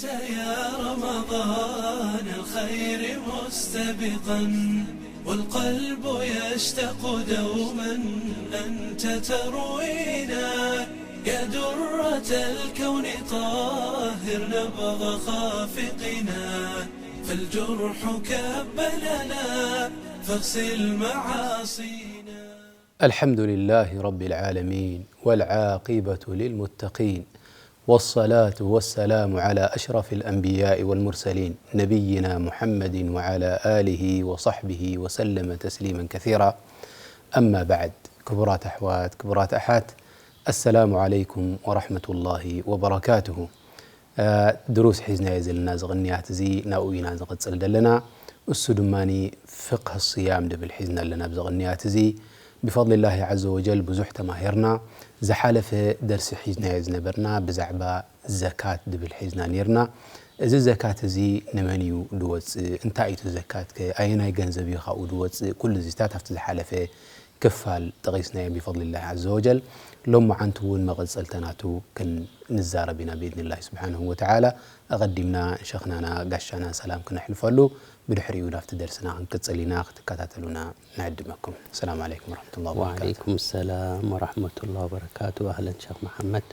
يا رمضان الخير مستبقا، والقلب يشتاق دوما أنت تروينا. يا درة الكون طهر نبض خافقنا، فالجرح كب لنا فاغسل معاصينا. الحمد لله رب العالمين، والعاقبة للمتقين، والصلاة والسلام على أشرف الأنبياء والمرسلين، نبينا محمد وعلى آله وصحبه وسلم تسليما كثيرا. أما بعد، ክቡራት ኣሕዋት፣ ክቡራት ኣሓት፣ السلام عليكم ورحمة الله وبركاته. ድሩስ ሒዝናዮ ዘለና እዚ ቅንያት እዚ ናብኡ ኢና ንቕጽል ዘለና። እሱ ድማ ፍቅህ ስያም ድብል ሒዝና ኣለና ኣብዚ ቅንያት እዚ። ብፈضل الله عز وجل ብዙሕ ተማሂርና። ዝሓለፈ ደርሲ ሒዝናዮ ዝነበርና ብዛዕባ ዘካት ድብል ሒዝና ነይርና። እዚ ዘካት እዚ ንመን እዩ ድወፅእ? እንታይ እዩ እቲ ዘካት ከ? ኣየናይ ገንዘብ እዩ ካብኡ ድወፅእ? ኩሉ እዚታት ኣብቲ ዝሓለፈ ክፋል ጠቒስናዮ ብፈضل الله عز وجل። ሎማዓንቲ እውን መቐፀልታ ናቱ ክንዛረብ ኢና ብإذن الله سبحانه وتعالى። ኣቐዲምና ንሸኽናና ጋሻና ሰላም ክነሕልፈሉ፣ ብድሕሪኡ ናብቲ ደርስና ክንቅፅል ኢና። ክትከታተሉና ንዕድመኩም። السلام عليكم ورحمة الله وبركاته. وعليكم السلام ورحمة الله وبركاته. أهلا شيخ محمد.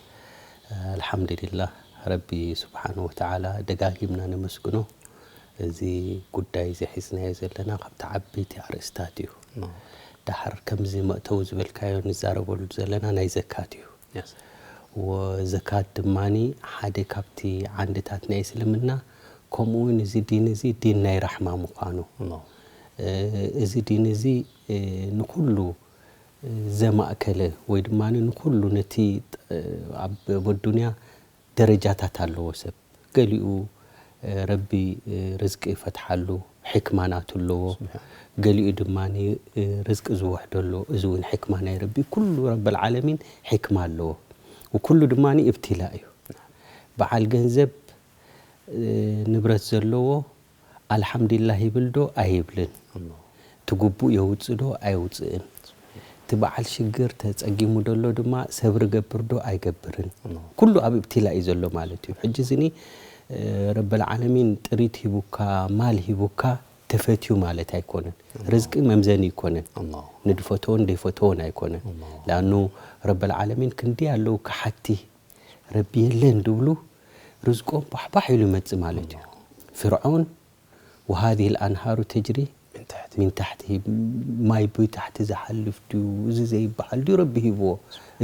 الحمد لله، ረቢ سبحانه وتعالى ደጋጊምና ነመስግኖ። እዚ ጉዳይ እዚ ሒዝናዮ ዘለና ካብቲ ዓበይቲ ኣርእስታት እዩ። ኖ። ደሓር ከምዚ መእተዊ ዝበልካዮ ንዛረበሉ ዘለና ናይ ዘካት እዩ። የስ። ወዘካት ድማኒ ሓደ ካብቲ ዓንድታት ናይ እስልምና፣ ከምኡ እውን እዚ ዲን እዚ ዲን ናይ ራሕማ ምዃኑ፣ ኖ። እ፣ እዚ ዲን እዚ፣ እ፣ ንኹሉ ዘማእከለ ወይ ድማ ንኹሉ ነቲ፣ እ፣ ኣብ፣ ኣብ ኣዱንያ ደረጃታት ኣለዎ ሰብ። ገሊኡ፣ እ፣ ረቢ፣ እ፣ ርዝቂ ይፈትሓሉ፣ ሕክማ ናቱ ኣለዎ። ስብሓን። ገሊኡ ድማ፣ እ፣ ርዝቂ ዝውሕደሉ፣ እዚ እውን ሕክማ ናይ ረቢ። ኩሉ ረበል ዓለሚን ሕክማ ኣለዎ። ወኩሉ ድማ እብትላ እዩ። በዓል ገንዘብ፣ እ፣ ንብረት ዘለዎ ኣልሓምዱሊላህ ይብል ዶ ኣይብልን? ኣላሁ። እቲ ግቡእ የውፅእ ዶ ኣየውፅእን? እቲ በዓል ሽግር ተፀጊሙ ደሎ ድማ ሰብሪ ገብር ዶ ኣይገብርን? ኣላሁ። ኩሉ ኣብ እብትላ እዩ ዘሎ ማለት እዩ። ሕጂ እዚኒ፣ እ፣ ረበል ዓለሚን ጥሪት ሂቡካ፣ ማል ሂቡካ ተፈትዩ ማለት ኣይኮነን። ኣላሁ። ርዝቂ መምዘኒ ኣይኮነን። ኣላሁ። ንድፈትዎን ደይፈትዎን ኣይኮነን። ኣላሁ። ለኣኑ ረበል ዓለሚን ክንዲ ኣለዉ ከሓቲ ረቢ የለን ድብሉ ርዝቆም ባሕባሕ ኢሉ ይመጽእ ማለት እዩ። ኣላሁ። ፍርዖን وهذه الأنهار تجري من تحته. من تحته، ማይ ብታሕቲ ዝሓልፍ ድዩ፣ እዚ ዘይበሃል ድዩ ረቢ ሂብዎ?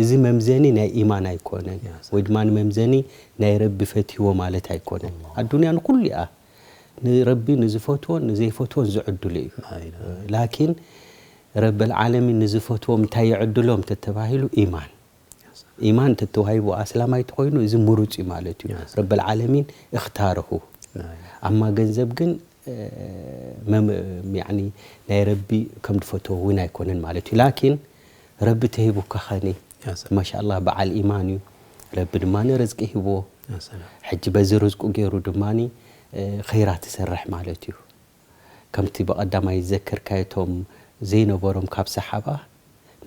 እዚ መምዘኒ ናይ ኢማን ኣይኮነን፣ ያ ሰላም። ወይ ድማ መምዘኒ ናይ ረቢ ፈትይዎ ማለት ኣይኮነን። ኣላሁ። ኣዱንያ ንኹሉ እያ፣ ንረቢ ንዝፈትዎን ንዘይፈትዎን ዝዕድሉ እዩ። ላ ኢላሃ። ላኪን ረበል ዓለሚን ንዝፈትዎም እንታይ ይዕድሎም ተተባሂሉ? ኢማን። ኢማን ተተዋሂቡ ኣስላማይ ተኾይኑ፣ እዚ ምሩጽ እዩ ማለት እዩ። ያ ሰላም። ረበል ዓለሚን እኽታረሁ። ናይ። ኣማ ገንዘብ ግን፣ እ፣ መም-፣ ያዕኒ ናይ ረቢ ከም ድፈትዎ እውን ኣይኮነን ማለት እዩ። ላኪን ረቢ ተሂቡካ ኸኒ፣ ያ ሰላም። ማሻኣላህ በዓል ኢማን እዩ። ረቢ ድማ ንርዝቂ ሂብዎ። ያ ሰላም። ሕጂ በዚ ርዝቁ ገይሩ ድማኒ፣ እ፣ ኸይራት ትሰርሕ ማለት እዩ። ከምቲ ብቐዳማይ ዝዘከርካዮ፣ እቶም ዘይነበሮም ካብ ሰሓባ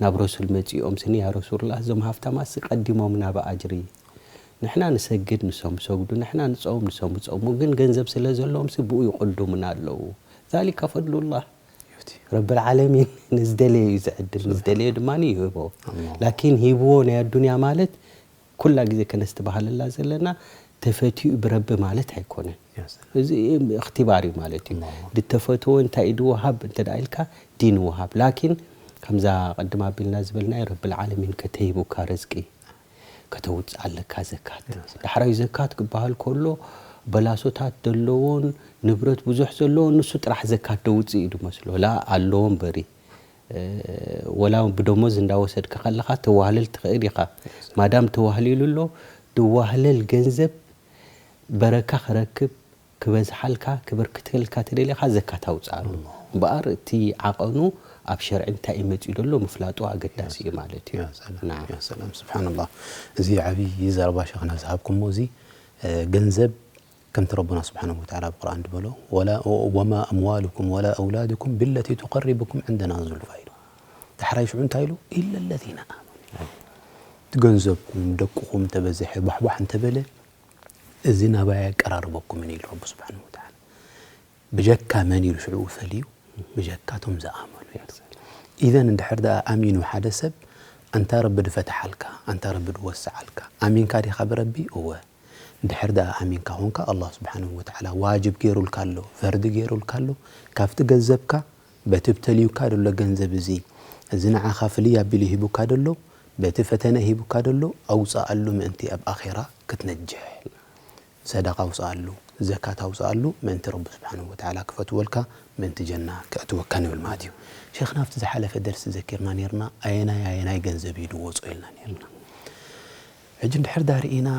ናብ ረሱል መጺኦም ስኒ፣ "ያ ረሱሉላህ፣ እዞም ሃፍታማትሲ ቀዲሞምና ብኣጅሪ። ንሕና ንሰግድ፣ ንሶም ይሰግዱ፣ ንሕና ንጾም፣ ንሶም ይጾሙ፣ ግን ገንዘብ ስለ ዘለዎም ሲ ብኡ ይቕድሙና ኣለዉ። ዛሊከ ፈድሉላህ። ዩቲ። ረብል ዓለሚን ንዝደለየ እዩ ዝዕድል፣ ንዝደለየ ድማ ይህቦ። ኣላህ። ላኪን ሂብዎ ናይ ኣዱንያ ማለት ኩላ ግዜ ከነስተባህለላ ዘለና ተፈትዩ ብረቢ ማለት ኣይኮነን። ያ ሰላም። እዚ እኽትባር እዩ ማለት እዩ። ኣላህ። ድተፈትዎ እንታይ እዩ ድወሃብ እንተ ደኣ ኢልካ ዲን ወሃብ። ላኪን ከምዛ ቅድም ኣቢልና ዝበልናዮ ረብል ዓለሚን ከተሂቡካ ርዝቂ ከተውፅእ ኣለካ ዘካት። ያ ሰላም። ዳሕራይ ዘካት ክበሃል ከሎ በላሶታት ዘለዎን ንብረት ብዙሕ ዘለዎን ንሱ ጥራሕ ዘካት ደውፅእ እዩ ድመስሎ። ላ ኣለዎ እምበሪ። እ፣ ወላ እውን ብደሞዝ እንዳወሰድካ ከለኻ ተዋህልል ትኽእል ኢኻ። ማዳም ተዋህሊሉ ኣሎ፣ ድዋህለል ገንዘብ በረካ ክረክብ፣ ክበዝሓልካ፣ ክበርክተልካ ተደሊኻ ዘካት ኣውፅኣሉ። ኣላህ። እምበኣር እቲ ዓቐኑ ኣብ ሸርዒ እንታይ እዩ መፂኡ ዘሎ ምፍላጡ ኣገዳሲ እዩ ማለት እዩ። ያ ሰላም፣ ናም። ያ ሰላም፣ ስብሓንላህ። እዚ ዓብዪ ዘረባ ሸኽና ዝሃብኩሞ እዚ፣ እ፣ ገንዘብ ከምቲ ረቡና ስብሓነሁ ወተዓላ ኣብ ቁርኣን ዝበሎ፣ "ወላ፣ ወማ ኣምዋሉኩም ወላ ኣውላዱኩም ብለቲ ቱቀሪቡኩም ዕንደና ዙልፋ" ኢሉ። ዳሕራይ ሽዑ እንታይ ኢሉ? "ኢለ ለዚነ ኣመኑ።" እቲ ገንዘብኩም፣ ደቅኹም እንተበዝሐ፣ ቧሕቧሕ እንተበለ፣ እዚ ናባይ ኣቀራርበኩምን ኢሉ ረቢ ስብሓንሁ ወተዓላ። ብጀካ መን ኢሉ ሽዑ ፈልዩ? ብጀካ እቶም ዝኣመኑ ኢሉ። ኢዘን እንድሕር ደኣ ኣሚኑ ሓደ ሰብ፣ ኣንታ ረቢ ድፈትሓልካ፣ ኣንታ ረቢ ድወስዓልካ፣ ኣሚንካ ዲኻ ብረቢ? እወ። እንድሕር ደኣ ኣሚንካ ኾንካ፣ ኣላህ ስብሓንሁ ወተዓላ ዋጅብ ገይሩልካ ኣሎ፣ ፈርዲ ገይሩልካ ኣሎ፣ ካብቲ ገንዘብካ፣ በቲ ብተልዩካ ደሎ ገንዘብ እዚ፣ እዚ ንዓኻ ፍልይ ኣቢሉ ሂቡካ ደሎ፣ በቲ ፈተነ ሂቡካ ደሎ፣ ኣውፅኣሉ ምእንቲ ኣብ ኣኼራ ክትነጅሕ። ሰደቃ ኣውፅኣሉ፣ ዘካት ኣውፅኣሉ፣ ምእንቲ ረቢ ስብሓንሁ ወተዓላ ክፈትወልካ፣ ምእንቲ ጀና ከእትወካ ንብል ማለት እዩ። ሼኽና፣ ኣብቲ ዝሓለፈ ደርሲ ዘኪርና ነይርና፣ ኣየናይ ኣየናይ ገንዘብ እዩ ድወፆ ኢልና ነይርና። ሕጂ እንድሕር ዳ ርኢና፣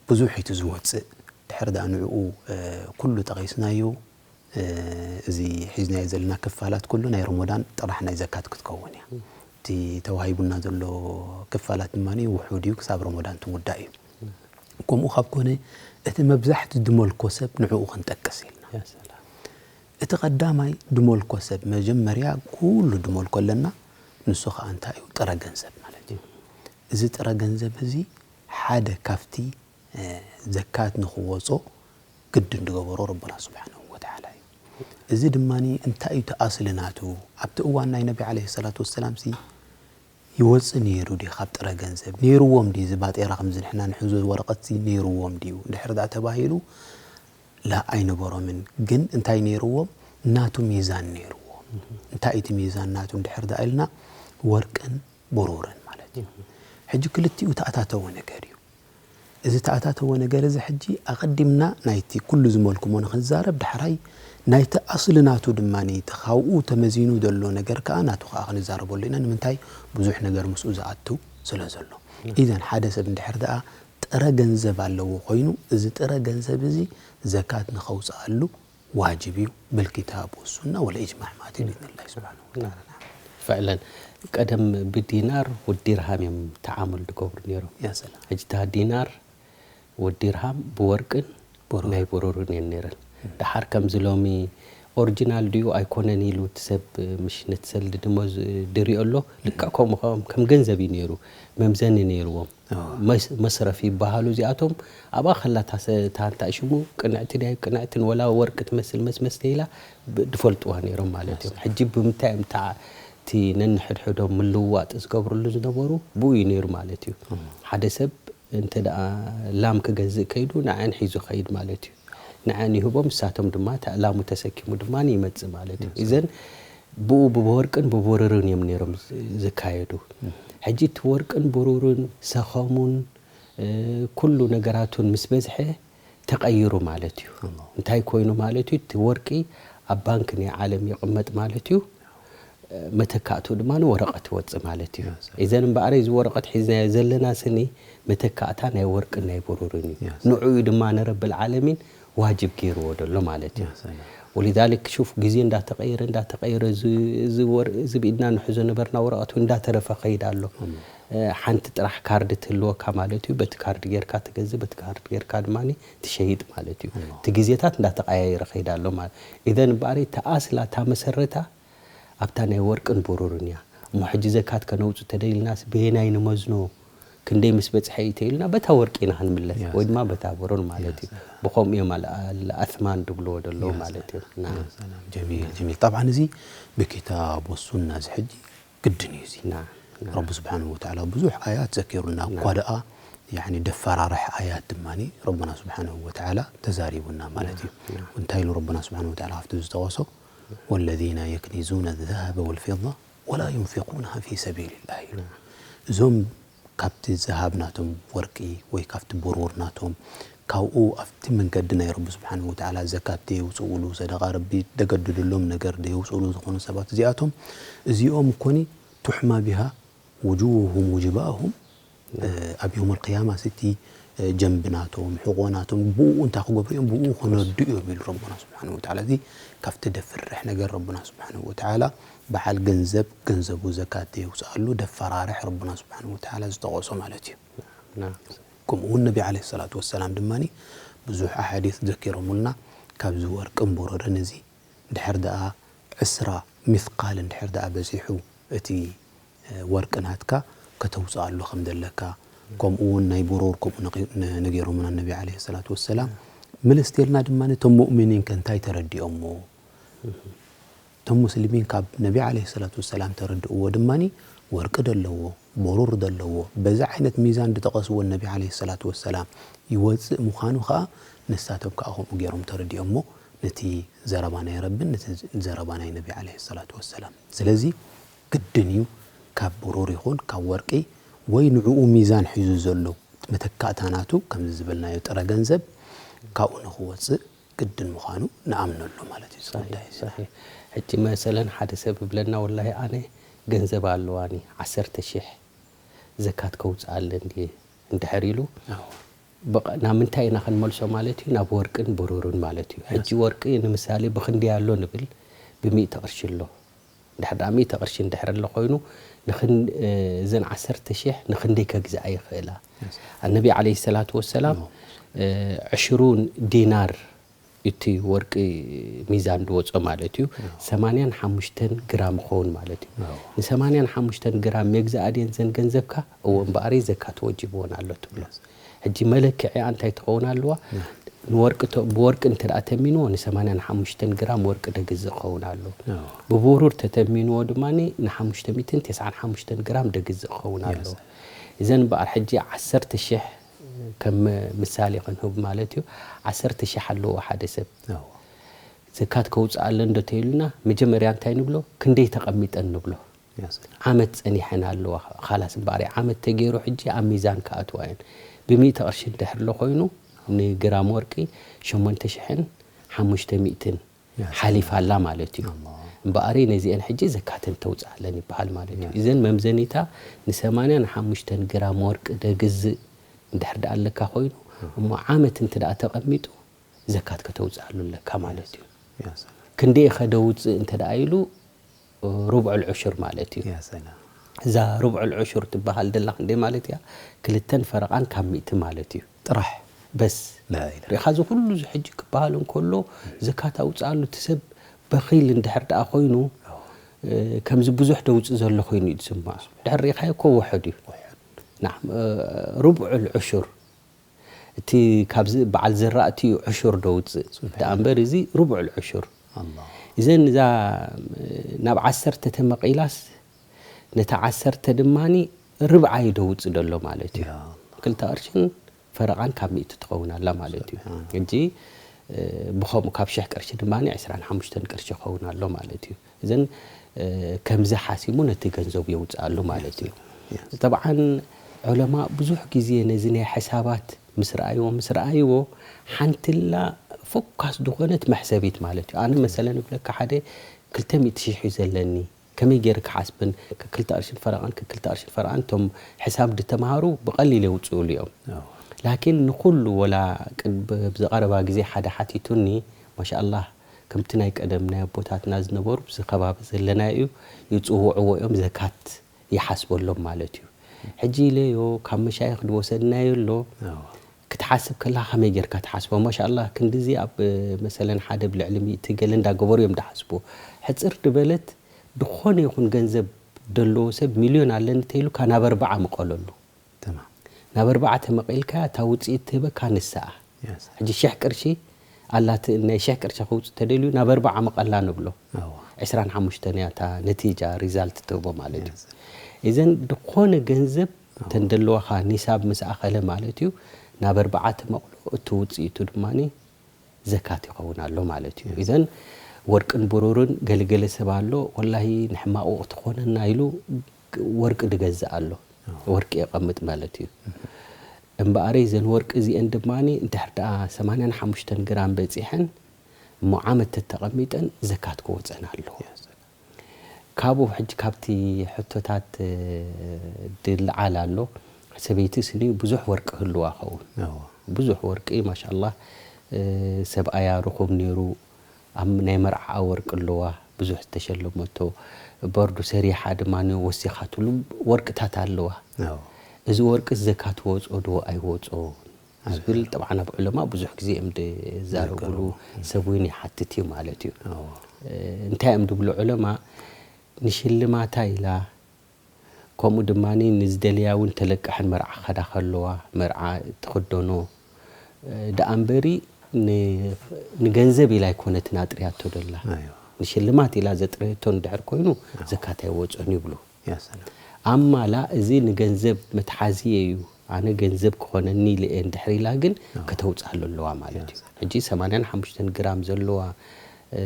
ብዙሕ እዩ እቲ ዝወፅእ። ድሕር ዳ ንዕኡ፣ እ፣ ኩሉ ጠቒስናዮ፣ እ፣ እዚ ሒዝናዮ ዘለና ክፋላት ኩሉ ናይ ረመዳን ጥራሕ ናይ ዘካት ክትከውን እያ። እቲ ተዋሂቡና ዘሎ ክፋላት ድማ ውሑድ እዩ፣ ክሳብ ረመዳን ትውዳእ እዩ። ከምኡ ካብ ኮነ፣ እቲ መብዛሕቲ ድመልኮ ሰብ ንዕኡ ክንጠቅስ ኢልና። ያ ሰላም። እቲ ቀዳማይ ድመልኮ ሰብ፣ መጀመርያ ኩሉ ድመልኮ ኣለና፣ ንሱ ኸኣ እንታይ እዩ? ጥረ ገንዘብ ማለት እዩ። እዚ ጥረ ገንዘብ እዚ ሓደ ካብቲ፣ እ፣ ዘካት ንኽወጾ ግድን ዝገበሮ ረበና ስብሓንሁ ወተዓላ እዩ። እዚ ድማ እንታይ እዩ እቲ ኣስሊ ናቱ? ኣብቲ እዋን ናይ ነቢ ዓለይሂ ሰላቱ ወሰላም ሲ ይወጽእ ነይሩ ድዩ ካብ ጥረ ገንዘብ? ነይርዎም ድዩ? እዚ ባጤራ ከምዚ ንሕና ንሕዞ ወረቐት እዚ ነይርዎም ድዩ? እንድሕር ደኣ ተባሂሉ፣ ላ ኣይነበሮምን። ግን እንታይ ነይርዎም? ናቱ ሚዛን ነይርዎም። እንታይ እቲ ሚዛን ናቱ እንድሕር ደኣ ኢልና፣ ወርቅን ብሩርን ማለት እዩ። ሕጂ ክልቲኡ ተኣታተወ ነገር እዩ። እዚ ተኣታተወ ነገር እዚ ሕጂ ኣቐዲምና ናይቲ ኩሉ ዝመልኩሞ ንኽንዛረብ፣ ዳሕራይ ናይቲ ኣስሊ ናቱ ድማ እቲ ካብኡ ተመዚኑ ዘሎ ነገር ከኣ ናቱ ከኣ ክንዛረበሉ ኢና። ንምንታይ? ብዙሕ ነገር ምስኡ ዝኣቱ ስለ ዘሎ። ኢዘን ሓደ ሰብ እንድሕር ደኣ ጥረ ገንዘብ ኣለዎ ኮይኑ፣ እዚ ጥረ ገንዘብ እዚ ዘካት ንኸውፅኣሉ ዋጅብ እዩ፣ ብልኪታብ ወሱና ወለኢጅማዕ ማለት እዩ፣ ብኢዝኒላሂ ስብሓነሁ ወተዓላ። ፍዕለን፣ ቀደም ብዲናር ወዲርሃም እዮም ተዓሙል ዝገብሩ ነይሮም። ያ ሰላም። ሕጂ እታ ዲናር ወዲርሃም ብወርቅን ብሩር። ናይ ብሩርን እየን ነይረን። ደሓር ከምዚ ሎሚ ኦሪጂናል ድዩ ኣይኮነን ኢሉ እቲ ሰብ፣ ምሽ ነቲ ሰልዲ ድሞ ዝ-፣ ድሪኦ ኣሎ። ልክዕ ከምኡ ከም፣ ከም ገንዘብ እዩ ነይሩ። መምዘኒ ነይርዎም። ኣዎ። መስ-፣ መስረፍ ይበሃሉ እዚኣቶም። ኣብኣ ከላ እታ ሰ-፣ እታ እንታይ ሽሙ ቅንዕቲ ድያ ቅንዕትን ወላ ወርቂ ትመስል መስመስ ተይላ ብ-፣ ድፈልጥዋ ነይሮም ማለት እዮም። ሕጂ ብምንታይ እዮም እታ እቲ ነንሕድሕዶም ምልውዋጥ ዝገብርሉ ዝነበሩ ብኡ እዩ ነይሩ ማለት እዩ። ሓደ ሰብ እንተ ደኣ ላም ክገዝእ ከይዱ ንዐን ሒዙ ከይድ ማለት እዩ። ንዐን ይህቦም፣ ንሳቶም ድማ እታ ላሙ ተሰኪሙ ድማ ይመጽእ ማለት እዩ። እዘን ብኡ ብወርቅን ብብሩርን እዮም ነይሮም ዝ-፣ ዝካየዱ። ሕጂ እቲ ወርቅን ብሩርን ሰኸሙን፣ እ፣ ኩሉ ነገራቱን ምስ በዝሐ ተቐይሩ ማለት እዩ። እንታይ ኮይኑ ማለት እዩ? እቲ ወርቂ ኣብ ባንክ ናይ ዓለም ይቕመጥ ማለት እዩ። መተካእትኡ ድማ ንወረቐት ይወጽእ ማለት እዩ። እዘን እምበኣር እዚ ወረቐት ሒዝናዮ ዘለና ስኒ መተካእታ ናይ ወርቅን ናይ ብሩርን እዩ። ንዑ እዩ ድማ ንረብል ዓለሚን ዋጅብ ገይርዎ ዘሎ ማለት እዩ። ወሊዛሊክ ሹፍ ግዜ እንዳተቐየረ፣ እንዳተቐየረ፣ እዚ፣ እዚ ወር-፣ እዚ ብኢድና ንሕዞ ነበርና ወረቐት እውን እንዳተረፈ ከይድ ኣሎ። እ፣ ሓንቲ ጥራሕ ካርድ ትህልወካ ማለት እዩ። በቲ ካርድ ጌርካ ትገዝእ፣ በቲ ካርድ ጌርካ ድማ ትሸይጥ ማለት እዩ። እቲ ግዜታት እንዳተቐያየረ ከይድ ኣሎ ማለት። ኢዘን እምበኣር እታ ኣስላ፣ እታ መሰረታ ኣብታ ናይ ወርቅን ብሩርን እያ። እሞ ሕጂ ዘካት ከነውጽእ ተደይልናስ በየናይ ንመዝኖ? ክንደይ ምስ በጽሐ እዩ ተይልና በታ ወርቂ ኢና ክንምለስ፣ ወይ ድማ በታ ብሩር ማለት እዩ። ብኸምኡ እዮም ኣል-፣ ኣል-፣ ኣስማን ድብልዎ ዘለዉ ማለት እዩ። ናም። ሰላም። ጀሚል፣ ጀሚል። ጠብዓን እዚ ብኪታብ ወሱና እዚ ሕጂ ግድን እዩ እዚ። ናም፣ ናም። ረቢ ስብሓንሁ ወተዓላ ብዙሕ ኣያት ዘኪሩና እኳ ደኣ፣ ያዕኒ ደፈራርሕ ኣያት ድማኒ ረብና ስብሓንሁ ወተዓላ ተዛሪቡና ማለት እዩ። ናም። እንታይ ኢሉ ረብና ስብሓንሁ ወተዓላ ካብቲ ዝጠቐሶ? ወለዚነ የክኒዙነ ዘሀበ ወልፊዳ ወላ ዩንፊቁነሃ ፊ ሰቢልላህ ኢሉ። እዞም ካብቲ ዝሃብ ናቶም ወርቂ ወይ ካብቲ ብሩር ናቶም ካብኡ ኣብቲ መንገዲ ናይ ረቢ ስብሓንሁ ወተዓላ ዘካት ደየውፅኡሉ፣ ሰደቃ ረቢ ደገድድሎም ነገር ደየውፅኡሉ ዝኾኑ ሰባት እዚኣቶም፣ እዚኦም እኮኒ ቱሕማ ቢሃ ውጁሁሁም ወጅባሁም፣ እ፣ ኣብ የውመል ቅያማ ስቲ፣ እ፣ ጀንብ ናቶም፣ ሕቖ ናቶም፣ ብኡ እንታይ ክገብሩ እዮም? ብኡ ክነዱ እዮም ኢሉ ረቡና ስብሓነሁ ወተዓላ። እዚ ካብቲ ደፍርሕ ነገር ረቡና ስብሓነሁ ወተዓላ በዓል ገንዘብ ገንዘቡ ዘካት የውፅኣሉ ደፈራርሕ ረቡና ስብሓነሁ ወተዓላ ዝጠቐሶ ማለት እዩ። ናም። ከምኡ እውን ነቢ ዓለይሂ ሰላቱ ወሰላም ድማ ብዙሕ ኣሓዲስ ዘኪሮሙልና ካብዚ ወርቅን ብሩርን እዚ ድሕር ደኣ ዕስራ ሚስቃል እንድሕር ደኣ በዚሑ እቲ፣ እ፣ ወርቂ ናትካ ከተውፅኣሉ ከም ዘለካ፣ ከምኡ እውን ናይ ብሩር ከምኡ ነቂ- ነ- ነጊሮምና ነቢ ዓለይሂ ሰላቱ ወሰላም። ምልስ ተልና ድማ ነቶም ሙእሚኒን ከ እንታይ ተረዲኦሞ? እቶም ሙስሊሚን ካብ ነቢ ዓለይሂ ሰላቱ ወሰላም ተረድእዎ ድማ ወርቂ ደለዎ፣ ብሩር ደለዎ፣ በዚ ዓይነት ሚዛን ዝጠቐስዎ ነቢ ዓለይሂ ሰላቱ ወሰላም ይወፅእ ምዃኑ ከዓ ንሳቶም ከዓ ከምኡ ገይሮም ተረዲኦሞ ነቲ ዘረባ ናይ ረብን ነቲ ዘረባ ናይ ነቢ ዓለይሂ ሰላቱ ወሰላም። ስለዚ ግድን እዩ ካብ ብሩር ይኹን ካብ ወርቂ ወይ ንዕኡ ሚዛን ሒዙ ዘሎ መተካእታ ናቱ ከምዚ ዝበልናዮ ጥረ ገንዘብ ካብኡ ንኽወፅእ ግድን ምዃኑ ንኣምነሉ ማለት እዩ። እዚ ጉዳይ እዚ። ሕጂ መሰለን ሓደ ሰብ ይብለና ወላሂ ኣነ ገንዘብ ኣለዋኒ ዓሰርተ ሺሕ ዘካት ከውፅኣለን ድየ እንድሕር ኢሉ ኣዎ። በቃ ናብ ምንታይ ኢና ክንመልሶ ማለት እዩ? ናብ ወርቅን ብሩርን ማለት እዩ። ሕጂ ወርቂ ንምሳሌ ብክንደይ ኣሎ ንብል? ብሚእቲ ቅርሺ ኣሎ። ድሕር ደኣ ሚእቲ ቅርሺ እንድሕር ኣሎ ኮይኑ ንክን እዘን ዓሰርተ ሺሕ ንክንደይ ከግዝኣ ይኽእላ? ኣነቢ ዓለይሂ ሰላቱ ወሰላም ዕሽሩን ዲናር እቲ ወርቂ ሚዛን ዝወጾ ማለት እዩ ሰማንያን ሓሙሽተን ግራም ይኸውን ማለት እዩ። ንሰማንያን ሓሙሽተን ግራም መግዛእ ኣድየን ዘን ገንዘብካ እዎ እምበኣር ዘካት ወጅብዎን ኣሎ ትብሎ። ሕጂ መለክዒኣ እንታይ ትኸውን ኣለዋ? ንወርቂ ተ- ብወርቂ እንተ ደኣ ተሚንዎ ንሰማንያን ሓሙሽተን ግራም ወርቂ ደግዝእ ክኸውን ኣሎ። ብብሩር ተተሚንዎ ድማ ንሓሙሽተ ሚእትን ተስዓን ሓሙሽተን ግራም ደግዝእ ክኸውን ኣሎ። እዘን እምበኣር ሕጂ ዓሰርተ ሺሕ ከም ምሳሌ ክንህብ ማለት እዩ። ዓሰርተ ሺሕ ኣለዎ ሓደ ሰብ። ዘካት ከውፅእ ኣለ እንዶ ተይሉና መጀመርያ እንታይ ንብሎ? ክንደይ ተቐሚጠን ንብሎ? ዓመት ፀኒሐን ኣለዋ። ካላስ እምበኣር ዓመት ተገይሩ ሕጂ ኣብ ሚዛን ክኣትዋ እየን። ብሚእቲ ቅርሺ እንድሕር ኣሎ ኮይኑ ንግራም ወርቂ ሸሞንተ ሽሕን ሓሙሽተ ሚእትን ሓሊፋ ኣላ ማለት እዩ። እምበኣሪ ነዚአን ሕጂ ዘካተን ተውፅኣለን ይበሃል ማለት እዩ። እዘን መምዘኒታ ንሰማንያን ሓሙሽተን ግራም ወርቂ ደግዝእ እንድሕር ደኣ ኣለካ ኮይኑ እሞ ዓመት እንተ ደኣ ተቐሚጡ ዘካት ከተውፅኣሉ ኣለካ ማለት እዩ። ክንደይ ከደውፅእ እንተ ደኣ ኢሉ ሩብዑል ዑሽር ማለት እዩ። እዛ ሩብዑል ዑሽር ትበሃል ደላ ክንደይ ማለት እያ? ክልተን ፈረቓን ካብ ሚእቲ ማለት እዩ። ጥራሕ በስ ላኢላ። ርኢኻ እዚ ኩሉ እዚ ሕጂ ክበሃል እንከሎ ዘካት ኣውፅኣሉ እቲ ሰብ በኺል እንድሕር ደኣ ኮይኑ ከምዚ ብዙሕ ደውፅእ ዘሎ ኮይኑ እዩ ዝስምዖ። ድሕር ርኢኻዮ እኮ ውሑድ እዩ። ናም ሩብዑል ዑሹር እቲ ካብዚ በዓል ዘራእቲ እዩ ዕሹር ደውፅእ ደኣ እምበር እዚ ሩብዑል ዕሹር። እዘን እዛ ናብ ዓሰርተ ተመቒላስ ነታ ዓሰርተ ድማኒ ርብዓ እዩ ደውፅእ ደሎ ማለት እዩ። ክልተ ቅርሽን ፈረቓን ካብ ሚእቲ ትኸውን ኣላ ማለት እዩ። ሕጂ ብኸምኡ ካብ ሽሕ ቅርሺ ድማ ዕስራን ሓሙሽተን ቅርሺ ይኸውን ኣሎ ማለት እዩ። እዘን ከምዚ ሓሲሙ ነቲ ገንዘቡ የውፅኣሉ ማለት እዩ። ጠብዓን ዑለማ ብዙሕ ግዜ ነዚ ናይ ሕሳባት ምስ ረኣይዎ ምስ ረኣይዎ ሓንትላ ፎካስ ዝኾነት መሕሰቢት ማለት እዩ። ኣነ መሰለን እብለካ ሓደ ክልተ ሚእቲ ሽሕ እዩ ዘለኒ ከመይ ገይረ ክሓስብን ከክልተ ቅርሽን ፈረቓን ከክልተ ቅርሽን ፈረቓን እቶም ሕሳብ ድተምሃሩ ብቐሊል የውፅኡሉ እዮም። ላኪን ንኩሉ ወላ ቅድ- ብዝቐረባ ግዜ ሓደ ሓቲቱኒ ማሻኣላህ ከምቲ ናይ ቀደም ናይ ኣቦታትና ዝነበሩ ብዚ ከባቢ ዘለናዮ እዩ ይፅውዕዎ እዮም ዘካት ይሓስበሎም ማለት እዩ። ሕጂ ኢለዮ ካብ መሻይኽ ዝወሰድናዮ ኣሎ ክትሓስብ ከለካ ከመይ ጌርካ ትሓስቦ? ማሻኣላህ ክንድዚ ኣብ መሰለን ሓደ ብልዕሊ ሚእቲ ገለ እንዳገበሩ እዮም ድሓስቡ። ሕፅር ድበለት ድኾነ ይኹን ገንዘብ ደለዎ ሰብ ሚልዮን ኣለኒ ተይሉካ ናብ ኣርባዓ ምቐለሉ። ናብ ኣርባዓ ተመቒልካ እታ ውፅኢት ትህበካ ንስኣ። ሕጂ ሽሕ ቅርሺ ኣላት ናይ ሽሕ ቅርሺ ከውፅእ ተደልዩ ናብ ኣርባዓ ምቐላ ንብሎ። ዕስራን ሓሙሽተን እያ እታ ነቲጃ ሪዛልት ትህቦ ማለት እዩ። እዘን ድኾነ ገንዘብ እተን ደለዋኻ ኒሳብ ምስ ኣኸለ ማለት እዩ ናብ ኣርባዓ ተመቕሎ እቲ ውፅኢቱ ድማ ዘካት ይኸውን ኣሎ ማለት እዩ። እዘን ወርቅን ብሩርን ገለገለ ሰብ ኣሎ ወላሂ ንሕማቕ ወቕቲ ክኾነና ኢሉ ወርቂ ድገዝእ ኣሎ። ወርቂ የቐምጥ ማለት እዩ። እምበኣረይ እዘን ወርቂ እዚአን ድማ እንድሕር ደኣ ሰማንያን ሓሙሽተን ግራም በፂሐን እሞ ዓመት ተተቐሚጠን ዘካት ክወፀን ኣለዎ። ካብኡ ሕጂ ካብቲ ሕቶታት ድልዓል ኣሎ ሰበይቲ ስኒ ብዙሕ ወርቂ ህልዋ ኸውን ብዙሕ ወርቂ ማሻላ ሰብኣያ ርኹብ ነይሩ ኣብ ናይ መርዓኣ ወርቂ ኣለዋ ብዙሕ ዝተሸለመቶ በርዱ ሰሪሓ ድማ ወሲኻትሉ ወርቅታት ኣለዋ እዚ ወርቂ ዘካት ወፆ ዶ ኣይወፆ ዝብል ጠብዓ ናብ ዑለማ ብዙሕ ግዜ እዮም ዝዛረብሉ ሰብ እውን ይሓትት እዩ ማለት እዩ እንታይ እዮም ድብሉ ዑለማ ንሽልማታ ኢላ ከምኡ ድማ ንዝደልያ እውን ተለቃሕን መርዓ ክኸዳ ከለዋ መርዓ ትኽደኖ ደኣ እምበሪ ንገንዘብ ኢላ ኣይኮነትን ኣጥርያቶ ደላ። ንሽልማት ኢላ ዘጥረየቶ እንድሕር ኮይኑ ዘካት ኣይወፅኦን ይብሉ። ኣማላ እዚ ንገንዘብ መትሓዚ እዩ፣ ኣነ ገንዘብ ክኾነኒ ኢለ እየ እንድሕር ኢላ ግን ከተውፅኣሉ ኣለዋ ማለት እዩ። ሕጂ ሰማንያን ሓሙሽተን ግራም ዘለዋ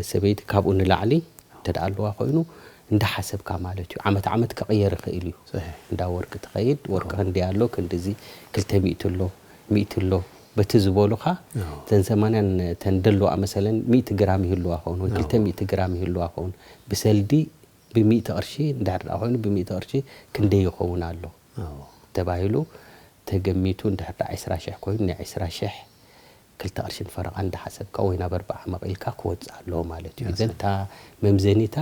ሰበይቲ ካብኡ ንላዕሊ እንተ ደኣ ኣለዋ ኮይኑ እንዳሓሰብካ ማለት እዩ። ዓመት ዓመት ክቕየር ይኽእል እዩ። እንዳ ወርቂ ትኸይድ፣ ወርቂ ክንደይ ኣሎ፣ ክንድዚ ክልተ ሚእቲ ኣሎ፣ ሚእቲ ኣሎ፣ በቲ ዝበሉኻ እተን ሰማንያን እተን ደለዋ መሰለን ሚእቲ ግራም ይህልዋ ኸውን ወይ ክልተ ሚእቲ ግራም ይህልዋ ኸውን። ብሰልዲ ብሚእቲ ቅርሺ እንድሕር ደኣ ኮይኑ ብሚእቲ ቅርሺ ክንደይ ይኸውን ኣሎ ተባሂሉ ተገሚቱ እንድሕር ደኣ ዕስራ ሽሕ ኮይኑ ናይ ዕስራ ሽሕ ክልተ ቅርሽን ፈረቓ እንዳሓሰብካ ወይ ናብ ኣርብዓ መቒልካ ክወፅእ ኣለዎ ማለት እዩ። እዘን እታ መምዘኒታ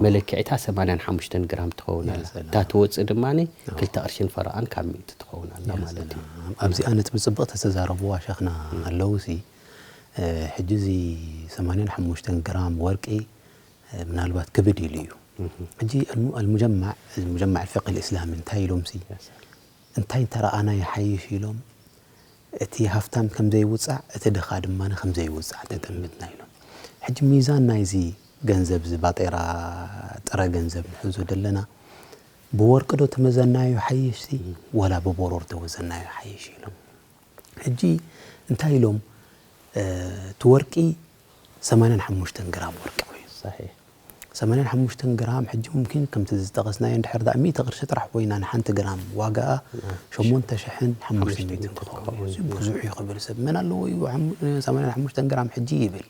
መለክዒታ ሰማንያን ሓሙሽተን ግራም ትኸውን ኣላ። እታ ትወፅእ ድማ ክልተ ቅርሽን ፈረቓን ካብ ሚእቲ ትኸውን ኣላ ማለት እዩ። ኣብዚኣ ነጥቢ ፅብቕቲ ዝተዛረብዋ ሸኽና ኣለዉ ሲ ሕጂ እዚ ሰማንያን ሓሙሽተን ግራም ወርቂ ምናልባት ክብድ ኢሉ እዩ። ሕጂ ኣልሙጀማዕ ሙጀማዕ ፊቅህ ልእስላሚ እንታይ ኢሎም ሲ እንታይ እንተረኣና ይሓይሽ ኢሎም እቲ ሃፍታም ከም ዘይውፃዕ እቲ ድኻ ድማ ከም ዘይውፃዕ ተጠምትና ኢሎም። ሕጂ ሚዛን ናይዚ ገንዘብ እዚ ባጤራ ጥረ ገንዘብ ንሕዞ ዘለና ብወርቂ ዶ ተመዘናዮ ሓይሽ ሲ ወላ ብቦሮር ተወዘናዮ ሓይሽ ኢሎም። ሕጂ እንታይ ኢሎም እቲ ወርቂ ሰማንያን ሓሙሽተን ግራም ወርቂ ኮይኑ ሰማንያን ሓሙሽተን ግራም ሕጂ ሙምኪን ከምቲ ዝጠቐስናዮ እንድሕር ደኣ ሚእቲ ቅርሺ ጥራሕ ኮይና ንሓንቲ ግራም ዋጋኣ ሸሞንተ ሽሕን ሓሙሽተ ሚእትን ክትኸውን እዩ። ብዙሕ እዩ ክብል ሰብ መን ኣለዎ እዩ ሰማንያን ሓሙሽተን ግራም ሕጂ ይብል።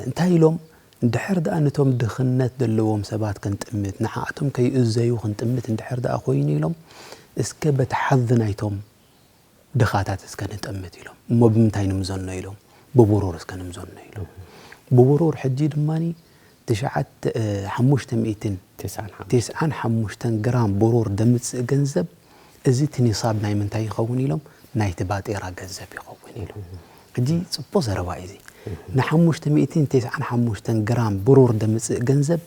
እንታይ ኢሎም እንድሕር ደኣ ነቶም ድኽነት ዘለዎም ሰባት ክንጥምት ንዓኣቶም ከይእዘዩ ክንጥምት እንድሕር ደኣ ኮይኑ ኢሎም እስከ በቲ ሓዚ ናይቶም ድኻታት እስከ ንጠምት ኢሎም። እሞ ብምንታይ ንምዘኖ ኢሎም? ብብሩር እስከ ንምዘኖ ኢሎም። ብብሩር ሕጂ ድማ ትሽዓተ ሓሙሽተ ሚእትን ተስዓን ሓሙሽተን ግራም ብሩር ደምፅእ ገንዘብ እዚ እቲ ኒሳብ ናይ ምንታይ ይኸውን ኢሎም? ናይቲ ባጤራ ገንዘብ ይኸውን ኢሎም። ሕጂ ፅቡቕ ዘረባ እዩ እዚ። ንሓሙሽተ ሚእትን ተስዓን ሓሙሽተን ግራም ብሩር ደምፅእ ገንዘብ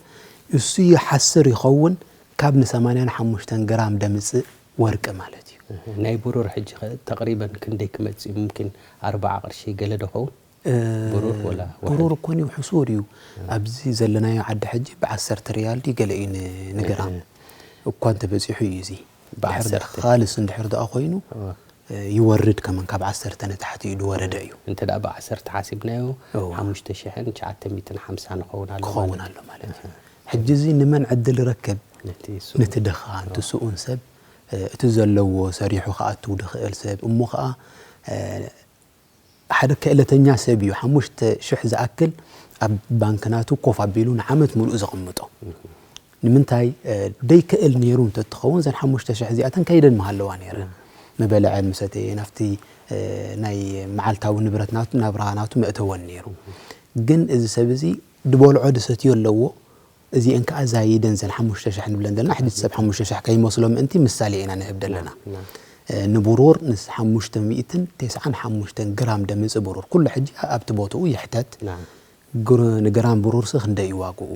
እሱ ይሓስር ይኸውን ካብ ንሰማንያን ሓሙሽተን ግራም ደምፅእ ወርቂ ማለት እዩ። ናይ ብሩር ሕጂ ኸ ተቕሪበን ክንደይ ክመጽእ እዩ? ሙምኪን ኣርብዓ ቅርሺ ገለ ዶ ኸውን? ብሩር ወላ ዋሕድ? ብሩር እኮን እዩ ሕሱር እዩ። ኣብዚ ዘለናዮ ዓዲ ሕጂ ብዓሰርተ ሪያል ድዩ ገለ እዩ ን- ንግራም እኳ እንተበጺሑ እዩ እዚ። ድሕር ደ- ብዓሰርተ። ካልስ እንድሕር ደኣ ኮይኑ ይወርድ ከመን ካብ ዓሰርተ ንታሕቲ እዩ ዝወረደ እዩ። እንተ ደኣ ብዓሰርተ ሓሲብናዮ እዋ። ሓሙሽተ ሽሕን ትሽዓተ ሚእትን ሓምሳ ንኸውን ኣሎ ክኸውን ማለት ኣሎ ማለት እዩ። ሕጂ እዚ ንመን ዕድል ይረክብ? ነቲ ሱ- ነቲ ድኻ፣ ነቲ ስኡን ሰብ፣ እ፣ እቲ ዘለዎ ሰሪሑ ክኣቱ ዝኽእል ሰብ፣ እሞ ኸኣ፣ እ፣ ሓደ ክእለተኛ ሰብ እዩ። ሓሙሽተ ሽሕ ዝኣክል ኣብ ባንክ ናቱ ኮፍ ኣቢሉ ንዓመት ሙሉእ ዘቐምጦ። ንምንታይ፣ እ፣ ደይክእል ነይሩ እንተትኸውን፣ እዘን ሓሙሽተ ሽሕ እዚኣተን ከይደን ምሃለዋ ነይረን። ምበልዐ፣ ምሰተየ፣ ናብቲ፣ እ፣ ናይ መዓልታዊ ንብረት ናቱ፣ ናብራ ናቱ መእተወን ነይሩ። ግን እዚ ሰብ እዚ ድበልዖ ድሰትዮ ኣለዎ፣ እዚአን ከኣ ዛይደን ዘን ሓሙሽተ ሽሕ ንብለን ዘለና፣ ሕጂ ሰብ ሓሙሽተ ሽሕ ከይመስሎ ምእንቲ ምሳሌ ኢና ንህብ ዘለና። እ፣ ንብሩር ንስ ሓሙሽተ ሚእትን ተስዓን ሓሙሽተን ግራም ደምጽእ ብሩር። ኩሉ ሕጂ ኣብቲ ቦትኡ ይሕተት። ግር-፣ ንግራም ብሩርሲ ክንደይ እዩ ዋግኡ?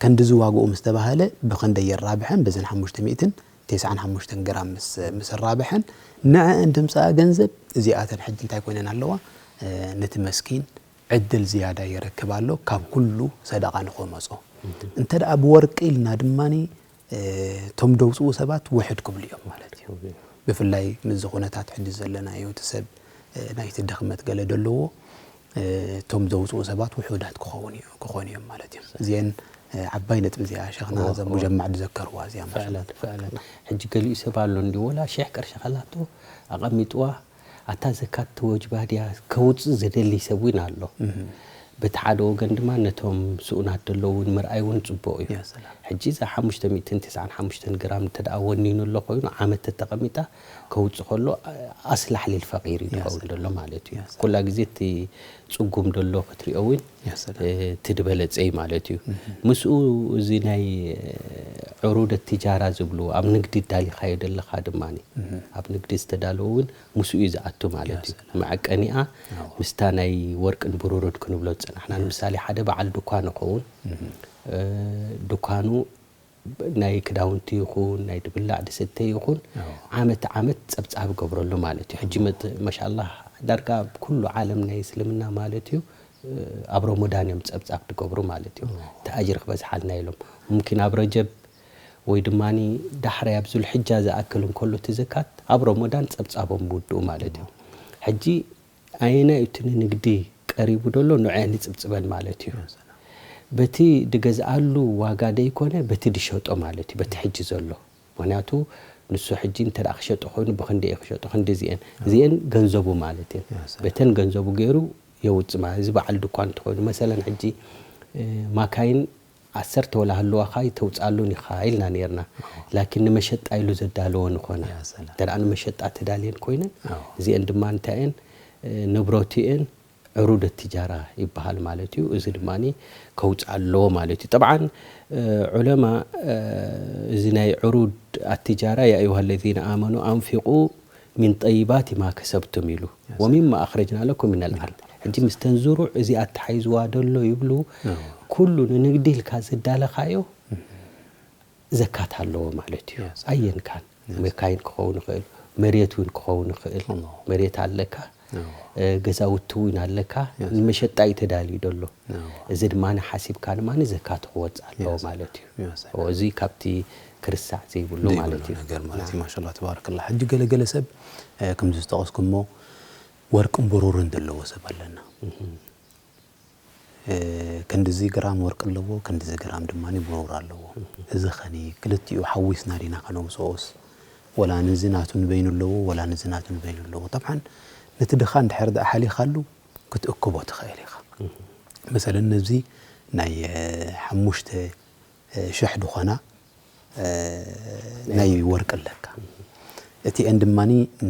ከንድዚ ዋግኡ ምስ ተባህለ፣ ብኽንደይ የራብሐን? በዘን ሓሙሽተ ሚእትን ተስዓን ሓሙሽተን ግራም ምስ፣ ምስ ኣራብሐን፣ ንዐአን ድምጽኣ ገንዘብ እዚኣተን ሕጂ እንታይ ኮይነን ኣለዋ? እ፣ ነቲ መስኪን ዕድል ዝያዳ ይረክብ ኣሎ ካብ ኩሉ ሰደቓ ንኸመጾ። እንተ ደኣ ብወርቂ ኢልና ድማኒ፣ እ፣ እቶም ደውጽኡ ሰባት ውሕድ ክብሉ እዮም ማለት እዩ። ብፍላይ ምስዚ ኩነታት ሕጂ ዘለናዮ እቲ ሰብ፣ እ፣ ናይቲ ድኽመት ገለ ደለዎ፣ እ፣ እቶም ዘውጽኡ ሰባት ውሑዳት ክኸውን እዩ፣ ክኾኑ እዮም ማለት እዮም። እዚአን፣ እ፣ ዓባይ ነጥቢ እዚኣ ሸኽና እዋ፣ እዛ እዋ። ሙጀማዕ ዝዘከርዋ እዚኣ ማለት ፍዕለን፣ ፍዕለን። ሕጂ ገሊኡ ሰብ ኣሎ እንዲ ወላ ሽሕ ቅርሺ ከላቶ ኣቐሚጥዋ ኣታ ዘካት ተወጅባ ድያ ከውፅእ ዝደሊ ሰብ እውን ኣሎ። በቲ ሓደ ወገን ድማ ነቶም ስኡናት ዘለዉ እውን ምርኣይ እውን ፅቡቕ እዩ። ሕጂ እዛ ሓሙሽተ ሚእትን ተስዓን ሓሙሽተን ግራም እንተ ደኣ ወኒኑ ኣሎ ኮይኑ ዓመት ተተቐሚጣ ከውፅእ ከሎ ኣስላሕ ሊል ፈቂር እዩ ዝኸውን ዘሎ ማለት እዩ። ኩላ ግዜ እቲ ፅጉም ዘሎ ክትሪኦ እውን እቲ ዝበለፀ እዩ ማለት እዩ። ምስኡ እዚ ናይ ዕሩደት ትጃራ ዝብሉ ኣብ ንግዲ ዳሊኻዮ ዘለኻ ድማ ኣብ ንግዲ ዝተዳለወ እውን ምስኡ እዩ ዝኣቱ ማለት እዩ። መዐቀኒኣ ምስታ ናይ ወርቅን ብሩርን ክንብሎ ዝፀናሕና ንምሳሌ ሓደ በዓል ድኳን ይኸውን። ድኳኑ ናይ ክዳውንቲ ይኹን ናይ ድብላዕ ድስተ ይኹን ዓመት ዓመት ጸብጻብ ገብረሉ ማለት እዩ። ሕጂ መሻላ ዳርጋ ኩሉ ዓለም ናይ እስልምና ማለት እዩ ኣብ ረመዳን እዮም ጸብጻብ ትገብሩ ማለት እዩ። እቲ ኣጅሪ ክበዝሓልና ኢሎም ሙምኪን ኣብ ረጀብ ወይ ድማ ዳሕራይ ኣብ ዙልሕጃ ዝኣክል እንከሎ እቲ ዘካት ኣብ ረመዳን ጸብጻቦም ብውድኡ ማለት እዩ። ሕጂ ኣየናይ እቲ ንንግዲ ቀሪቡ ደሎ ንዕያ ንጽብጽበን ማለት እዩ። በቲ ድገዝኣሉ ዋጋ ደይኮነ በቲ ድሸጦ ማለት እዩ። በቲ ሕጂ ዘሎ ምክንያቱ ንሱ ሕጂ እንተ ክሸጦ ኮይኑ ብክንደ ክሸጦ ክንዲ እዚአን እዚአን ገንዘቡ ማለት እየን። በተን ገንዘቡ ገይሩ የውፅእ ማለት እዚ በዓል ድኳን እንተኮይኑ መሰለን ሕጂ ማካይን ዓሰርተ ወላ ሃለዋኻ ይተውፅኣሉን ኢኻ ኢልና ነርና። ላኪን ንመሸጣ ኢሉ ዘዳለወ ንኾነ እንተ ንመሸጣ ተዳልየን ኮይነን እዚአን ድማ እንታይ እየን ንብረቱ እየን ዕሩድ ትጃራ ይበሃል ማለት እዩ። እዚ ድማ ከውፅእ ኣለዎ ማለት እዩ። ጠብዓን ዑለማ እዚ ናይ ዕሩድ ኣትጃራ ያ ኣዩሃ ለዚነ ኣመኑ ኣንፊቁ ሚን ጠይባት ማ ከሰብቱም ኢሉ ወሚማ ኣኽረጅና ለኩም ሚን ኣልኣርድ። ሕጂ ምስተን ዝሩዕ እዚ ኣተሓይዝዋ ደሎ ይብሉ። ኩሉ ንንግዲ ኢልካ ዘዳለኻዮ ዘካት ኣለዎ ማለት እዩ። ኣየንካን መካይን ክኸውን ይኽእል፣ መሬት እውን ክኸውን ይኽእል። መሬት ኣለካ፣ ገዛውቲ እውን ኣለካ፣ ንመሸጣ እዩ ተዳልዩ ደሎ። እዚ ድማ ሓሲብካ ድማ ዘካት ክወፅእ ኣለዎ ማለት እዩ። እዚ ካብቲ ክርስዕ ዘይብሉ ማለት እዩ። ነገር ማለት እዩ። ማሻላ ተባረከላ። ሕጂ ገለገለ ሰብ ከምዚ ዝጠቐስኩሞ ወርቅን ብሩርን ዘለዎ ሰብ ኣለና። ክንድዚ ግራም ወርቂ ኣለዎ፣ ክንድዚ ግራም ድማ ብሩር ኣለዎ። እዚ ኸኒ ክልቲኡ ሓዊስና ዲና ከነውፅኦስ? ወላ ንዚ ናቱ ንበይኑ ኣለዎ፣ ወላ ንዚ ናቱ ንበይኑ ኣለዎ። ጠብዓን ነቲ ድኻ እንድሕር ደኣ ሓሊኻሉ ክትእክቦ ትኽእል ኢኻ። መሰለን ነዚ ናይ ሓሙሽተ ሽሕ ድኾና ናይ ወርቂ ኣለካ። እቲአን ድማ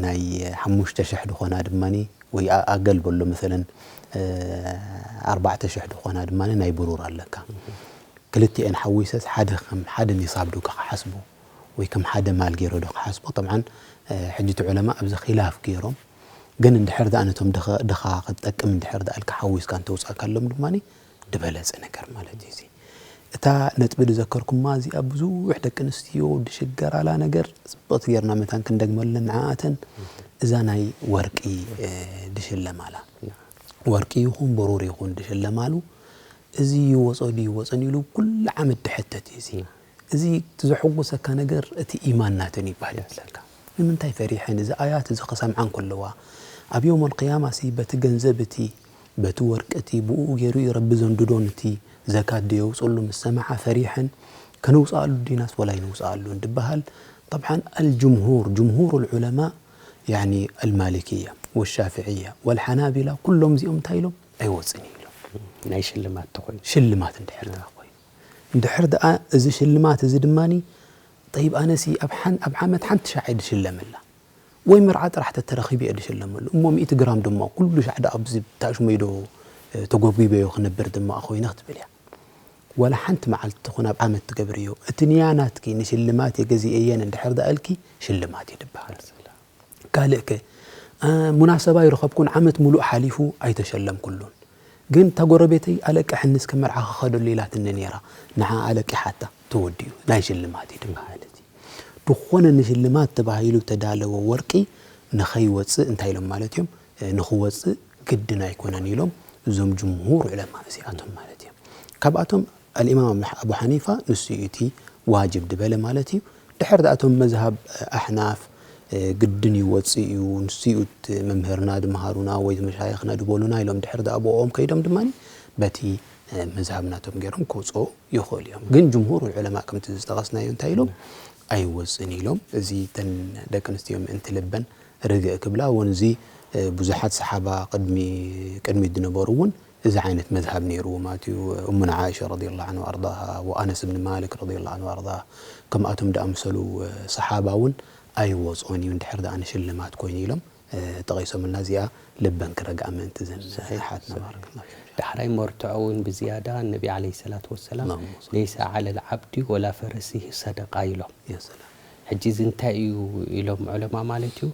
ናይ ሓሙሽተ ሽሕ ድኾና ድማ ወይ ኣገል በሎ መሰለን ኣርባዕተ ሽሕ ድኾና ድማ ናይ ብሩር ኣለካ። ክልቲአን ሓዊሰስ ሓደ ከም ሓደ ኒሳብ ዶ ክሓስቦ ወይ ከም ሓደ ማል ገይሮ ዶ ክሓስቦ? ጠብዓን ሕጂ እቲ ዑለማ ኣብዚ ኺላፍ ገይሮም ግን እንድሕር ደኣ ነቶም ድኻ ክትጠቅም እንድሕር ደኣ ኢልካ ሓዊስካ እንተውፃእካሎም ድማ ዝበለፀ ነገር ማለት እዩ። እታ ነጥቢ ዝዘከርኩማ እዚኣ ብዙሕ ደቂ ኣንስትዮ ድሽገራላ ነገር ፅብቕቲ ጌርና መታን ክንደግመለን ንዓኣተን እዛ ናይ ወርቂ ድሽለማላ። ወርቂ ይኹን ብሩር ይኹን ድሽለማሉ እዚ ይወፆ ድይወፅን ኢሉ ኩሉ ዓመት ድሕተት እዩ። እዚ እዚ እቲ ዘሐጉሰካ ነገር እቲ ኢማን ናተን ይበሃል ይብለካ። ንምንታይ ፈሪሐን? እዚ ኣያት እዚ ክሰምዓ እንከለዋ ኣብ የውመል ቅያማ ሲ በቲ ገንዘብ እቲ በቲ ወርቂ እቲ ብኡ ገይሩ እዩ ረቢ ዘንድዶን እቲ ዘካት ደየውፅሉ ምስ ሰምዓ ፈሪሐን ከነውፅኣሉ ዲናስ ወላ ይነውፅኣሉ እንድበሃል። ጠብዓን ኣልጅምሁር ጅምሁር ልዑለማ ያኒ ኣልማሊክያ ወሻፍዕያ ወልሓናቢላ ኩሎም እዚኦም እንታይ ኢሎም ኣይወፅን እዩ ኢሎም። ናይ ሽልማት ተኮይኑ ሽልማት እንድሕር ደኣ ኮይኑ እንድሕር ደኣ እዚ ሽልማት እዚ ድማ ጠይብ ኣነሲ ኣብ ዓመት ሓንቲ ሻዕ ድሽለመላ ወይ መርዓ ጥራሕ ተተረኺቡ እየ ድሽለመሉ እሞ ሚእቲ ግራም ድማ ኩሉ ሻዕ ደኣ ኣብዚ ታሽሞይ ዶ ተጎብጒበዮ ክነብር ድማ ኮይነ ክትብል እያ። ዋላ ሓንቲ መዓልቲ ትኹን ኣብ ዓመት ትገብርዮ እቲ ንያ ናትኪ ንሽልማት እየ ገዚኤየን እንድሕር ደኣ ኢልኪ ሽልማት እዩ ድበሃል። ካልእ ከ ሙናሰባ ይረኸብኩን ዓመት ሙሉእ ሓሊፉ ኣይተሸለምኩሉን። ግን እታ ጎረቤተይ ኣለቅሐኒ እስከ መርዓ ክኸደሉ ኢላትኒ ነይራ። ንዓ ኣለቂሓታ ተወዲኡ ናይ ሽልማት እዩ ድበሃል። እዚ ድኾነ ንሽልማት ተባሂሉ ተዳለወ ወርቂ ንኸይወፅእ እንታይ ኢሎም ማለት እዮም ንኽወፅእ ግድን ኣይኮነን ኢሎም እዞም ጅምሁር ዑለማ እዚኣቶም ማለት እዮም። ካብኣቶም ኣልኢማም ኣቡ ሓኒፋ ንሱ እዩ እቲ ዋጅብ ድበለ ማለት እዩ። ድሕር ዳኣቶም መዝሃብ ኣሕናፍ ግድን ይወፅእ እዩ ንሱ እዩ እቲ መምህርና ድመሃሩና ወይ መሻይኽና ድበሉና ኢሎም ድሕር ዳኣ ብኦም ከይዶም ድማ በቲ መዝሃብ ናቶም ገይሮም ክወፅኦ ይኽእሉ እዮም። ግን ጅምሁር ዑለማ ከምቲ ዝጠቐስናዮ እንታይ ኢሎም ኣይወፅን ኢሎም። እዚ ተን ደቂ ኣንስትዮ ምእንቲ ልበን ርግእ ክብላ እውን እዚ ብዙሓት ሰሓባ ቅድሚ ቅድሚት ዝነበሩ እውን እዚ ዓይነት መዝሃብ ነይርዎ ማለት እዩ። እሙና ዓኢሻ ረዲየላሁ ዐንሃ ወኣርዳሃ ወኣነስ ብን ማሊክ ረዲየላሁ ዐንሁ ወኣርዳሃ ከምኣቶም ዝኣምሰሉ ሰሓባ እውን ኣይወፅኦን እዩ እንድሕር ደኣ ንሽልማት ኮይኑ ኢሎም ጠቒሶምልና እዚኣ ልበን ክረግኣ ምእንቲ ዘን ሓትና ባረከላሁ ፊኩም። ዳሕራይ መርትዖ እውን ብዝያዳ ነቢ ዓለይሂ ሰላቱ ወሰላም ለይሰ ዓለል ዓብዲ ወላ ፈረሲሂ ሰደቃ ኢሎም። ሕጂ እዚ እንታይ እዩ ኢሎም ዑለማ ማለት እዩ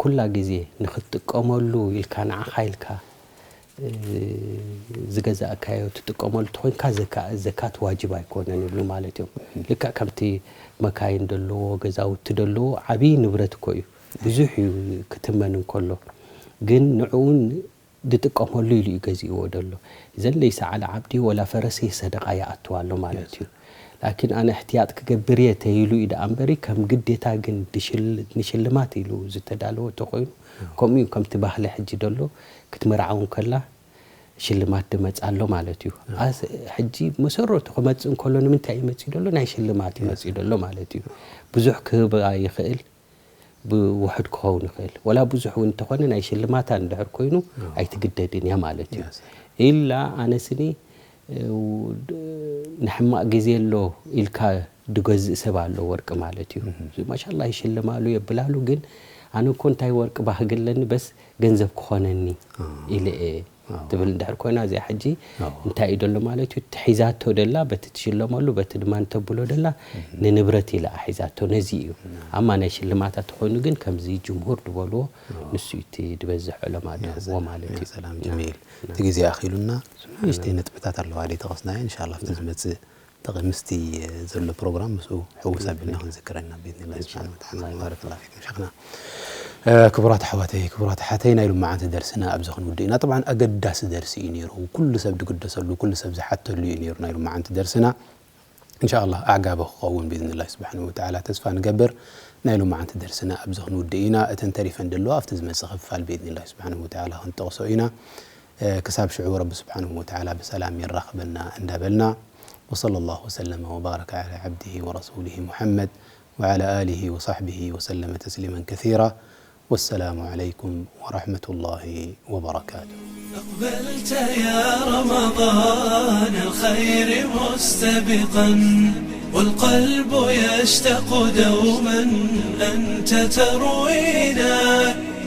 ኩላ ግዜ ንኽትጥቀመሉ ኢልካ ንዓኻ ኢልካ ዝገዛእካዮ ትጥቀመሉ ተኾይንካ ዘካ-፣ ዘካት ዋጅብ ኣይኮነን ይብሉ ማለት እዮም። ልክዕ ከምቲ መካይን ደለዎ፣ ገዛውቲ ደለዎ፣ ዓብዪ ንብረት እኮ እዩ። ብዙሕ እዩ ክትመን እንከሎ። ግን ንዕኡን ዝጥቀመሉ ኢሉ እዩ ገዚእዎ ደሎ። እዘን ለይሰ ዓላ ዓብዲ ወላ ፈረሲ ሰደቓ ይኣትዋ ኣሎ ማለት እዩ። ላኪን ኣነ እሕትያጥ ክገብር እየ ተይሉ እዩ ደኣ እምበሪ፣ ከም ግዴታ ግን ድሽል-፣ ንሽልማት ኢሉ ዝተዳለወ ተኾይኑ፣ ከምኡ እዩ ከምቲ ባህሊ ሕጂ ደሎ፣ ክትምርዓው እንከላ ሽልማት ድመጽ ኣሎ ማለት እዩ። ኣስ-፣ ሕጂ መሰረቱ ክመጽእ እንከሎ ንምንታይ እዩ መጽኡ ደሎ? ናይ ሽልማት እዩ መጽኡ ደሎ ማለት እዩ። ብዙሕ ክህብ ይኽእል፣ ብውሑድ ክኸውን ይኽእል። ወላ ብዙሕ እውን እንተኾነ ናይ ሽልማታ እንድሕር ኮይኑ ኣይትግደድን እያ ማለት እዩ። ኢላ ኣነ ስኒ፣ እ፣ ድ-፣ ንሕማቕ ግዜ ኣሎ ኢልካ ድገዝእ ሰብ ኣሎ ወርቂ ማለት እዩ። ማሻላ ይሽልማሉ የብላሉ፣ ግን ኣነ እኮ እንታይ ወርቂ ባህጊ ኣለኒ፣ በስ ገንዘብ ክኾነኒ ኢለ እየ ትብል እንድሕር ኮይና፣ እዚኣ ሕጂ እንታይ እዩ ደሎ ማለት እዩ? እቲ ሒዛቶ ደላ፣ በቲ ትሽለመሉ፣ በቲ ድማ እንተብሎ ደላ፣ ንንብረት ኢላ ሒዛቶ፣ ነዚ እዩ። ኣማ ናይ ሽልማታ ተኾይኑ ግን ከምዚ ጅምሁር ዝበልዎ፣ ንሱ እዩ እቲ ዝበዝሕ ዑለማ ድህብዎ ማለት እዩ። ሰላም ጀሚል። እቲ ግዜ ኣኺሉና፣ ንእሽተይ ነጥብታት ኣለዋ ደይ ተቐስናዮ፣ እንሻላ ኣብቲ ዝመጽእ ጠቒ ምስቲ ዘሎ ፕሮግራም ምስኡ ሕውስ ኣቢልና ክንዝክረና ብኢዝኒላሂ ስብሓን ወተዓላ። ባረከላሁ ፊኩም ሸኽና። እ፣ ክቡራት ኣሕዋተይ፣ ክቡራት ኣሓተይ፣ ናይ ሎማዓንቲ ደርስና ኣብዚ ክንውድእ ኢና። ጠብዓን ኣገዳሲ ደርሲ እዩ ነይሩ። ኩሉ ሰብ ድግደሰሉ፣ ኩሉ ሰብ ዝሓተሉ እዩ ነይሩ ናይ ሎማዓንቲ ደርስና። እንሻ ኣላህ ኣዕጋቢ ክኸውን ብኢዝኒላሂ ስብሓን ወተዓላ ተስፋ ንገብር። ናይ ሎማዓንቲ ደርስና ኣብዚ ክንውድእ ኢና። እተን ተሪፈን ደለዋ ኣብቲ ዝመጽእ ክፋል ብኢዝኒላሂ ስብሓን ወተዓላ ክንጠቕሶ ኢና። እ፣ ክሳብ ሽዑ ረቢ ስብሓንሁ ወተዓላ ብሰላም የራኽበና እንዳበልና፣ ወሰለ ላሁ ወሰለመ ወባረከ ዓላ ዓብዲሂ ወረሱሊሂ ሙሐመድ ወዓላ ኣሊሂ ወሳሕቢሂ ወሰለመ ተስሊመን ከሲራ። ወሰላሙ ዓለይኩም ወረሕመቱላሂ ወበረካቱ። أقبلت يا رمضان الخير مستبقا، والقلب يشتاق دوما أنت تروينا.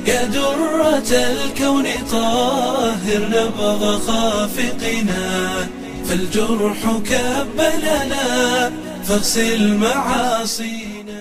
يا درة الكون طهر نبض خافقنا، فالجرح كب لنا فاغسل معاصينا.